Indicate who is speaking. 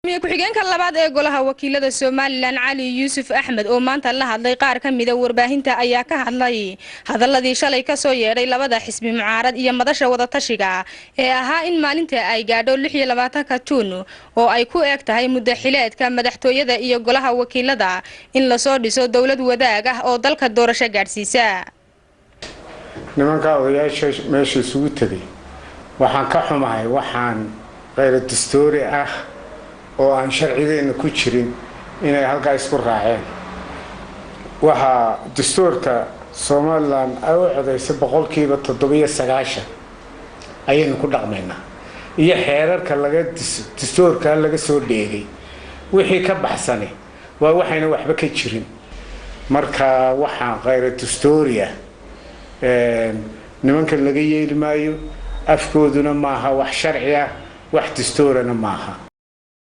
Speaker 1: Gudoomiye ku-xigeenka labaad ee golaha wakiilada Somaliland, Cali Yuusuf Axmed, oo maanta la hadlay qaar ka mida warbaahinta ayaa ka hadlay hadaladii shalay kasoo yeedhay labada xisbi mucaarad iyo madasha wadatashiga ee ahaa in maalinta ay gaadho 26-ka Juun, oo ay ku eg tahay muddo xileedka madaxtooyada iyo golaha wakiilada, in lasoo dhiso dowlad wadaag ah oo dalka doorasho gaadhsiisa.
Speaker 2: Nimanka odayaasha meesha isugu tegay, waxaan ka xumahay waxaan kheyra dastuuri ah oo aan sharcigeenna ku jirin inay halkaa isku raaceen. Waxaa dastuurka Somaliland ay u codaysay 97% ayaynu ku dhaqmaynaa, iyo xeerarka laga dastuurka laga soo dheegay. Wixii ka baxsani waa waxayna waxba ka jirin. Marka waxaan kheyra dastuuri ah nimankan laga yeeli maayo, afkooduna maaha wax sharci ah, wax dastuurana maaha.